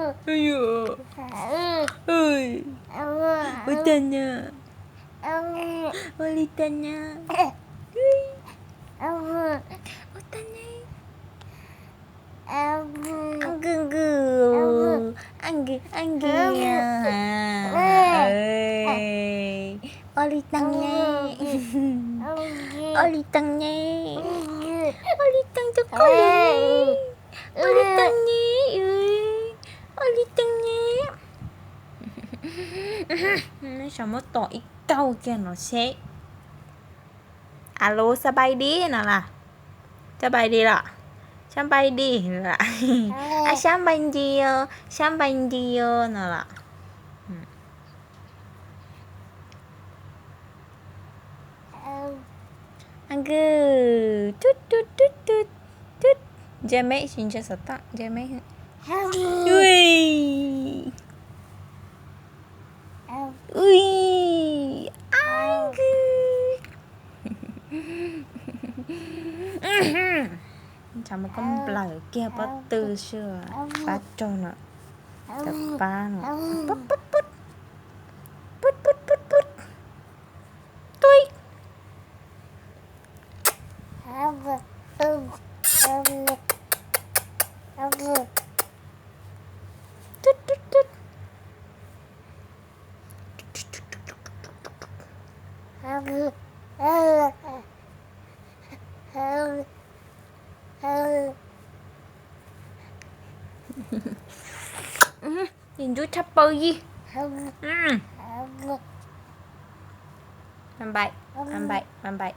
Ua li tag na, ua li tag na, ua tag na. Nkws nkws, nkws nkws, ua li tag na, ua li tag na, ua li tag rau koj li, ua li tag na, ua li tag na. Neb xav muab tom ib kaug kiag no seb. Alo, สบายดี no los? สบายดี los? สบายดี los? Ab, สบายดี os, สบายดี os no los? Nkws, tut tut tut tut tut. Ntsia meb, sim ntsia xov tooj, ntsia meb. Ui, ui, ab nkws. Tsam muab koj nplawm kiag pob tw sua, pab rog no, pab no, pub pub pub, pub pub pub pub, tui. Tut tut tut. Ntxub tshaj plaws li. Npais, npais, npais.